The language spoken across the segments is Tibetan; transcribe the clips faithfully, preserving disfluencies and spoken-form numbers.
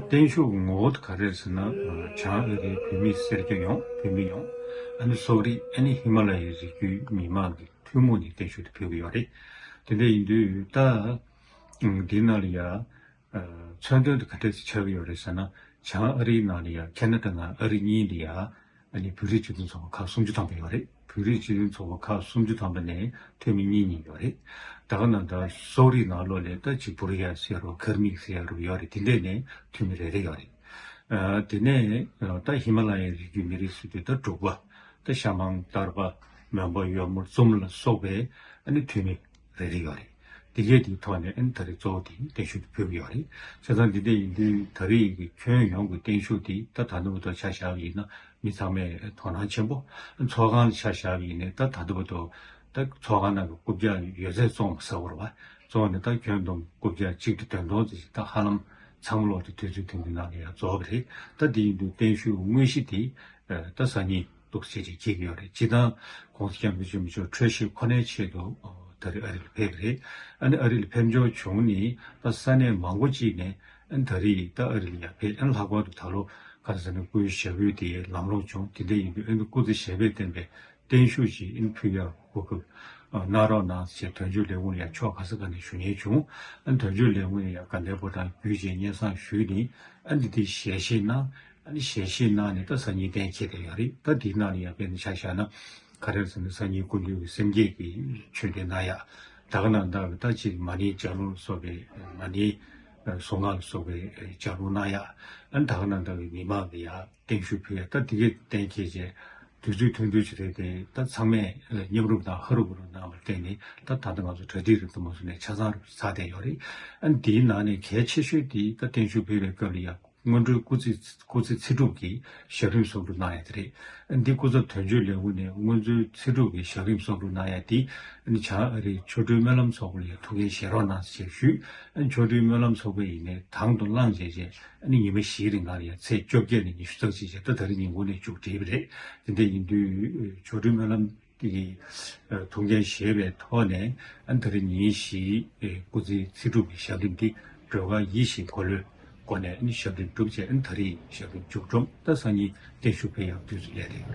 བརྟན་བཞུགས་ཀྱི་ངོ་བོ་དེ་ག་རེ་རེད་ཟེར་ན། ཨ་བྱང་ཨ་རིའི་བོད་མི་སེར་སྐྱ་ཡོངས། བོད་མི་ཡོངས། ཨ་ནི་སོག་རིགས། ཨ་ནི་ཧི་མ་ལ་ཡའི་རི་རྒྱུད་མི་མང་གི་ཐུན་མོང་ནས་བརྟན་བཞུགས་དེ་ཕུལ་གྱི་ཡོད་རེད། དེ་འདྲ་ཡིན་དུས་ད་ཨ་འདིའི་ནང་ལ་ཡ་ཨ་མཚོན་དོན་དེ་ག་འདྲ་ཞིག་ཆགས་ཀྱི་ཡོད་རེད་ཟེར་ན། བྱང་ཨ་རིའི་ནང་ལ་ཡ་ཁེ་ན་ཌ་ནང་ཨ་རི་གཉིས་ལ་ཡ་ཨ་ནི་བོད་རིགས་སྤྱི་མཐུན་ཚོགས་པ་ཁག་སུམ་ཅུ་ཐམ་པ་ཡོད་རེད། བོད་རིགས་སྤྱི་མཐུན་ཚོགས་པ་ཁག་སུམ་ཅུ་ཐམ་པ་ནས་འཐུས་མི་གཉིས་གཉིས་ཡོད་རེད། ད་ག་ནང་ལྟར་སོག་རིགས་ནང་ལོགས་ལ་ད་ཅིག་བུ་རི་ཡ་ཟེར་རུ་གར་མིག་ཟེར་རུ་ཡོད་རེད། དེ་འདྲས་ནས་འཐུས་མི་རེ་རེ་ཡོད་རེད། ཨ་དེ་ནས་ཨ་ད་ཧི་མ་ལ་ཡའི་རི་རྒྱུད་མི་རིགས་ཟེར་དུས་ད་འབྲུག་པ། ད་ཤ་མང་། སྟར་པ། མོན་པ། ཡོལ་མོ། ཙུམ་ལ་སོགས་པའི་ཨ་ནི་འཐུས་མི་རེ་རེ་ཡོད་རེད། དེ་གས་དེའི་ཐོག་ནས་ཨ་ནི་ད་རེས་གཙོ་བོ་དེ་བརྟན་བཞུགས་དེ་ཕུལ་གྱི་ཡོད་རེད། བྱས་ཙང་འདི་འདྲ་ཡིན་དུས་ད་རེས་ཀྱི་ཁྱོན་ཡོངས་ཀྱི་བརྟན་བཞུགས་དེ་ད་ད་ནུབ་ཏུ་ཆ་བཞག་པ་ཡིན་ན་མི་ཚང་མས་དོ་སྣང་ཆེན་པོ། ཚོགས་ཁང་ལ་ཆ་བཞག་པ་ཡིན་ནའི་ད་ད་ལྟ་བར་དུ་ད་ཚོགས་ཁང་ནང་གི་རྐུབ་བཀྱག་ཡོད་ཚད་བཙོངས་པ་ཟེར་དགོས་རེད་པ། བཙོངས་ནས་ད་ཁྱོན་བསྡོམས་རྐུབ་བཀྱག་གཅིག་དང་དོན་སྟོང་ཙམ་ཞིག་ད་ཧ་ལམ་ཚང་མ་ལོག་དེ་དུས་ཚོད་ཐུང་ཐུང་ནང་ལ་ཡང་རྫོགས་པ་རེད། ད་དེ་ཡིན་དུས་བརྟན་བཞུགས་དངོས་གཞི་དེ་ད་སང་ཉིན་འདུག་སེ་བྱས་བྱས་འཁེལ་གྱི་ཡོད་རེད། སྤྱིར་བཏང་༸གོང་ས་༸སྐྱབས་མགོན་ཆེན་པོ་མཆོག་འཕྲོད་བཞེས་ཁོ་ནའི་ཆེད་དུ་ད་རེས་ཨ་རི་ལ་ཕེབས་པ་རེད། ཨ་ནི་ཨ་རི་ལ་ཕེབས་འབྱོར་བྱུང་ནས་ད་ས་གནས་མང་པོ་ཅིག་ནས་ཨ་ནི་ད་རེས་ད་ཨ་རི་ལ་ཡར་ཕེབས། ཨ་ནི་ལྷག་པར་དུ་ད་ལོ་ག་རེ་ཟེར་ན་སྐུའི་ཞབས་པུས་དེ་ལམ་ལྷོང་བྱུང་། དེ་འདྲ་ཡིན་དུས་ཨ་ནི་སྐུ་ཚེ་ཞབས་པད་བརྟན་པའི་བརྟན་བཞུགས་ཤིག་ཨ་ནི་ཕུལ་ཡག་གོ་སྐབས་གནང་རོགས་གནང་ཞེས་དོན་གཅོད་ལས་ཁུངས་ལ་ཡང་ཕྱོགས་ག་ས་ག་ནས་ཞུ་སྙན་བྱུང་། ཨ་ནི་དོན་གཅོད་ལས་ཁུངས་ནས་ཡང་དགའ་ལྡན་ཕོ་བྲང་བརྒྱུད་བྱས་སྙན་སེང་ཞུས་ནས་ཨ་ནི་འདི་ཞལ་བཞེས་གནང་། ཨ་ནི་ཞལ་བཞེས་གནང་ནས་ད་སང་ཉིན་གཏན་འཁེལ་བསྡད་ཡོད་རེད། ད་འདིའི་ནང་ལ་ཡང་དཔེར་ན་ཆ་བཞག་ན་ག་རེ་ཟེར་ན་སང་ཉིན་སྐུ་མདུན་གྱི་སེམས་བསྐྱེད་ཀྱི་ཆོས་འདོན་གནང་ཡག་ད་ག་ནང་ལྟར་གྱི་ད་ཅིག་མ་ཎི་ལྗགས་ལུང་ལ་སོགས་པའི་མ་ཎི་གཟུངས་སྔགས་ལ་སོགས་པའི་ལྗགས་ལུང་གནང་ཡག་ཨ་ནི་ད་ག་ནང་ལྟར་གྱི་མི་མང་གི་ཡ་བརྟན་བཞུགས་ཕུལ་ཡ། ད་འདི་གས་གཏན་འཁེལ་བྱས་དུས་ཚོད་ཐུང་ཐུང་ཞིག་རེད་དེ། ད་ཚང་མས་མཉམ་རུབ་དང་ཧ་རུ་བུ་རུ་གནང་བར་བརྟེན་ནས་ད་ད་ལྟ་ང་ཚོ་གྲ་སྒྲིག་རིམ་པ་མ་སོང་ནས་ཆ་ཚང་རུ་ཚར་བསྡད་ཡོད་རེད། ཨ་ནི་འདིའི་ནང་ནས་གལ་ཆེ་ཤོས་དེ་ད་བརྟན་བཞུགས་ཕུལ་བའི་སྐབས་ལ་ཡ་སྔོན་འགྲོའི་སྐུ་ཚེ་སྐུ་ཚེ་ཚེ་སྒྲུབ་ཀྱི་ཞབས་རིམ་སོགས་རུ་གནང་ཡ་དེ་རེད། ཨ་ནི་འདི་སྐུ་ཚབ་དོན་གཅོད་ལས་ཁུངས་ནས་སྔོན་འགྲོའི་ཚེ་སྒྲུབ་ཀྱི་ཞབས་རིམ་སོགས་རུ་གནང་ཡ་དེ་ཨ་ནི་བྱང་ཨ་རིའི་ཆོ་འཕྲུལ་སྨོན་ལམ་ཚོགས་པ་ལ་ཡ་ཐུགས་འགན་བཞེས་རོགས་གནང་ཞེས་ཞུས། ཨ་ནི་ཆོ་འཕྲུལ་སྨོན་ལམ་ཚོགས་པ་ཡིན་ནའི་དང་དུ་བླངས་བྱས་རྗེས། ཨ་ནི་ཉི་མ་བཞིའི་རིང་ལ་ཡང་ཚེས་བཅོ་བརྒྱད་ནས་ཉི་ཤུ་རྩ་གཅིག་བྱས། ད་ད་རེས་ཉིན་གུང་ནས་མཇུག་སྒྲིལ་བ་རེད། དེ་འདྲ་ཡིན་དུས་ཆོ་འཕྲུལ་སྨོན་ལམ་གྱི་ཐུགས་འགན་བཞེས་པའི་ཐོག་ནས་ཨ་ནི་ད་རེས་ཉིན་བཞིའི་སྐུ་ཚེའི་ཚེ་སྒྲུབ་ཀྱི་ཞབས་རིམ་འདི་སྒྲོལ་དཀར་ཡིད་བཞིན་འཁོར་ལོའི་སྒོ་ནས་ཨ་ནི་ཞབས་རིམ་གྲུབ་རྗེས་ཨ་ནི་ད་རེས་ཞབས་རིམ་མཇུག་སྒྲིལ། ད་སང་ཉིན་བརྟན་བཞུགས་ཕུལ་ཡག་དུས་སུ་སླེབས་ཏེ།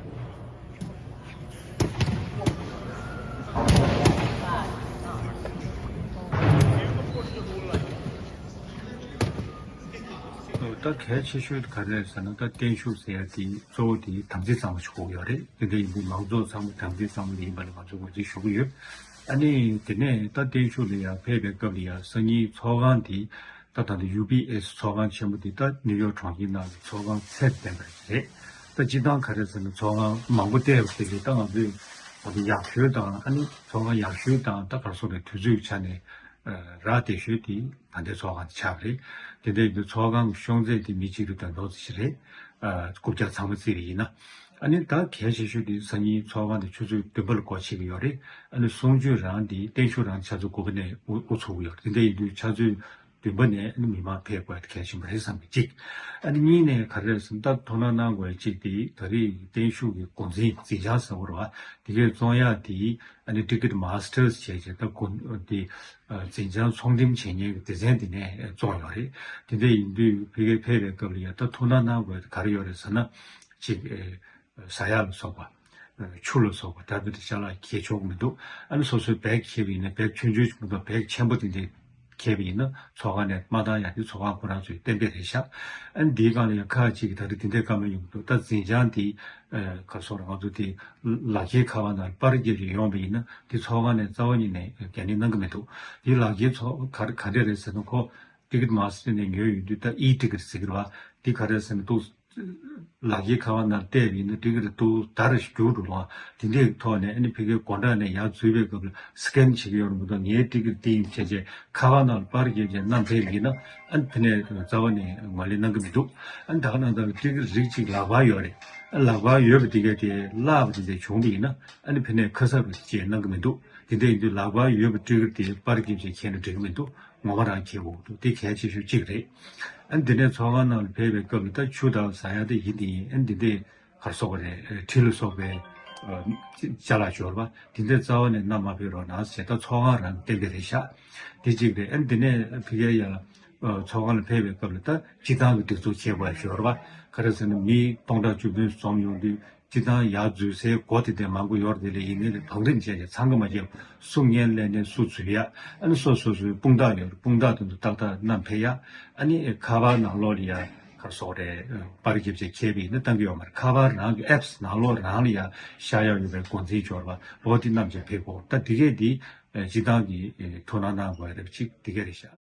ད་གལ་ཆེ་ཤོས་དེ་ག་རེ་རེད་ཟེར་ན། ད་བརྟན་བཞུགས་ཟེར་ཡ་དེ་གཙོ་བོ་དེ་དམ་ཚིག་གཙང་མ་ཞིག་དགོས་ཡོད་རེད། དེ་འདྲ་ཡིན་དུས་མང་ཚོགས་ཚང་མ་དམ་ཚིག་གཙང་མ་ཡིན་པ་ལ་ང་ཚོས་ངོས་འཛིན་ཞུ་གི་ཡོད། ཨ་ནི་དེ་ནས་ད་བརྟན་བཞུགས་ལ་ཡར་ཕེབས་པའི་སྐབས་ལ་ཡ་སང་ཉིན་ཚོགས་ཁང་དེ་ད་ད་ལྟ་ཡུ་བི་ཨེས་ཚོགས་ཁང་ཆེན་པོ་དེ་ད་ནིའུ་ཡོག་གྲོང་ཁྱེར་ནང་གི་ཚོགས་ཁང་ཚད་ལྡན་པ་རེད། ད་སྤྱིར་བཏང་ག་རེ་ཟེར་ན་ཚོགས་ཁང་མང་པོ་བལྟས་པ་དེ་གིས་ད་ང་ཚོས་ད་ལྟ་ཡག་ཤོས་དང་ཨ་ནི་ཚོགས་ཁང་ཡག་ཤོས་དང་ད་ག་རེ་ཟེར་དགོས་རེད། དུས་ཚོད་ཆ་ནས་རག་བདེ་ཤོས་དེ་ད་ལྟའི་ཚོགས་ཁང་དེ་ཆགས་པ་རེད། དེ་འདྲ་ཡིན་དུས་ཚོགས་ཁང་གི་ཤོང་ཚད་དེ་མི་གཅིག་ལ་དོན་དག་ཅིག་རེད། རྐུབ་བཀྱག་ཚང་མ་བརྩིས་པ་ཡིན་ན། ཨ་ནི་ད་གལ་ཆེ་ཤོས་དེ་སང་ཉིན་ཚོགས་ཁང་དེ་ཆུ་ཚོད་བདུན་པ་ལ་སྒོ་ཕྱེ་གི་ཡོད་རེད། ཨ་ནི་གསུང་ཆོས་རང་དེ་བརྟན་བཞུགས་རང་ཆུ་ཚོད་དགུ་པ་ནས་དབུ་དབུ་ཚུགས་ཀྱི་ཡོད་རེད། དེ་འདྲ་ཡིན་དུས་ཆུ་ཚོད་བདུན་པ་ནས་ཨ་ནི་མི་མང་ཕེབས་དགོས་དེ་གལ་ཆེན་པོ་རེད་བསམ་པའི་གཅིག་ཨ་ནི་གཉིས་ནས་ག་རེ་རེད་ཟེར་ན། ད་ཐུགས་སྣང་གནང་དགོས་ཡ་གཅིག་དེ་ད་རེས་བརྟན་བཞུགས་ཀྱི་འགོ་འཛིན་འཛིན་བྱང་ཟེར་བ་རེད་པ། དེ་གའི་བཙོང་ཡག་དེ་ཨ་ནི་Ticket Masters བྱས་བྱས་ད་གོ་དེ་འཛིན་བྱང་ཚོང་འགྲེམས་བྱེད་མཁན་གྱི་སྡེ་ཚན་དེ་ནས་བཙོངས་ཡོད་རེད། དེ་འདྲ་ཡིན་དུས་ཕ་གིར་ཕེབས་པའི་སྐབས་ལ་ཡ་ད་ཐུགས་སྣང་གནང་དགོས་ཡ་དེ་ག་རེ་ཡོད་རེད་ཟེར་ན། གཅིག་ཟ་ཡག་ལ་སོགས་པ། ཆུ་ལ་སོགས་པ་ད་དཔེ་དེ་ཅ་ལག་འཁྱེར་ཆོག་གི་མི་འདུག་ཨ་ནི་སོ་སོའི་བེག་འཁྱེར་བ་ཡིན་ན་བེག་ཆུང་ཆུང་ཞིག་མ་གཏོགས་བེག་ཆེན་པོ་དེ་འདྲ་འཁྱེར་བ་ཡིན་ན་ཚོགས་ཁང་ནས་མ་བཏང་ཡ་དེ་ཚོགས་ཁང་ཁོ་རང་ཚོའི་གཏན་འབེབས་རེད་ཤག་ཨ་ནི་འདིའི་སྒང་ལ་ཡང་ཁག་ཅིག་གིས་ད་རེས་དེ་འདྲའི་བཀའ་མོལ་ཡོང་གི་འདུག་ད་འཛིན་བྱང་དེ་ག་རེ་ཟེར་དགོས་རེད། ང་ཚོ་དེ་ལག་འཁྱེར་ཁ་པར་ནང་པར་བརྒྱབ་བྱས་ཡོང་བ་ཡིན་ན་དེ་ཚོགས་ཁང་ནས་རྩ་བ་ཉིད་ནས་འགན་ལེན་གནང་གི་མི་འདུག་དེ་ལག་འཁྱེར་ཚོགས་ག་ག་འདྲ་རེད་ཟེར་ན། ཁོ་Ticket Master ནས་ཉོས་ཡོང་དུས་ད་E-Ticket ཟེར་གི་རེད་པ། དེ་ག་རེ་ཟེར་ན་འདུག་ལག་འཁྱེར་ཁ་པར་ནང་བལྟས་པ་ཡིན་ན་ཊི་ཀེ་ཊི་ཏུ་དར་ཞིག་རྒྱུགས་འགྲོ་བ། དེ་འདྲའི་ཐོག་ནས་ཨ་ནི་ཕ་གིའི་སྒོ་འགྲམ་ནས་ཡར་འཛུལ་བའི་སྐབས་ལ་སི་ཀེན་བྱེད་ཀྱི་ཡོད་རེད་མ་གཏོགས་ངའི་ཊི་ཀེ་ཊི་འདི་ཡིན་བྱས་བྱས་ཁ་པར་ནང་ལ་པར་བརྒྱབ་བྱས་བསྣམས་ཕེབས་པ་ཡིན་ན་ཨ་ནི་དེ་ནས་རྩ་བ་ནས་ངོས་ལེན་གནང་གི་མི་འདུག་ཨ་ནི་ད་ག་ནང་ལྟར་ཊི་ཀེ་ཊི་རིགས་གཅིག་ལག་པར་ཡོད་རེད། ཨ་ལག་པར་ཡོད་པ་དེ་གས་དེ་བརླག་པ་དེ་འདྲ་བྱུང་བ་ཡིན་ན་ཨ་ནི་ཕ་ནས་ཁ་གསབ་རེ་བྱས་གནང་གི་མི་འདུག་དེ་འདྲ་ཡིན་དུས་ལག་པར་ཡོད་པའི་ཊི་ཀེ་ཊི་དེ་པར་བརྒྱབ་བྱས་འཁྱེར་ན་འགྲིག་གི་མི་འདུག་ངོ་མ་རང་འཁྱེར་དགོས་འདུག་དེ་གལ་ཆེ་ཤོས་གཅིག་རེད། ཨ་ནི་དེ་ནས་ཚོགས་ཁང་ནང་ལ་ཕེབས་པའི་སྐབས་ལ་ད་ཆུ་དང་ཟ་ཡག་དེ་ཡིན་དེ་ཡིན། ཨ་ནི་འདི་འདྲས་ག་རེ་ཟེར་དགོས་རེད། ཨེ་གྲི་ལ་སོགས་པའི་ཨ་ཅ་ལག་འབྱོར་པ་དེ་འདྲས་རྩ་བ་ནས་བསྣམས་མ་ཕེབས་རོགས་གནང་ཟེར། ད་ཚོགས་ཁང་རང་གཏན་འཁེལ་རེད་ཤག་དེ་གཅིག་རེད། ཨ་ནི་དེ་ནས་ཕ་གིར་ཡ་ ཚོགས་ཁང་ལ་ཕེབས་པའི་སྐབས་ལ་ད་སྤྱི་བཏང་གི་སྒྲིག་འཛུགས་བྱེད་དགོས་ཞོར་བ་ག་རེ་ཟེར་ན་མི་སྟོང་ཕྲག་བཅུ་བདུན་འཛོམས་ཡོང་དུས་སྤྱི་བཏང་ཡར་འཛུལ་སའི་སྒོ་དེ་དེ་མང་པོ་ཡོད་རེད་དེ་ལས་ཡིན་ནའི་ལས་བང་རིམ་བྱས་ཀྱི་ཚང་གི་མ་བྱས་སུ་ངན་ལས་ནས་སུ་འཛུལ་ཡ་ཨ་ནི་སོ་སོ་སོའི་དཔུང་རྟགས་ཡོད་དཔུང་རྟགས་དེ་ཚོ་ཏག་ཏག་བསྣམས་ཕེབས་ཡ་ཨ་ནི་ཁ་པར་ནང་ལོགས་ལ་ཡ་ག་རེ་ཟེར་དགོས་རེད་པར་རྒྱབ་བྱས་ཁྱེར་བ་ཡིན་ན་བཏང་གི་ཡོད་མ་རེད། ཁ་པར་རང་གི་ཨེབ་སི་ནང་ལོགས་རང་ལ་ཡ་ཤར་ཡ་ཡོད་པའི་འགོ་འཛིན་འབྱོར་བ་ལོ་དེ་བསྣམས་བྱས་ཕེབས་དགོས། ད་དེ་གས་དེ་སྤྱི་བཏང་གི་ཐུགས་སྣང་གནང་དགོས་རེད་ཅིག་དེ་གས་རེད་ཤག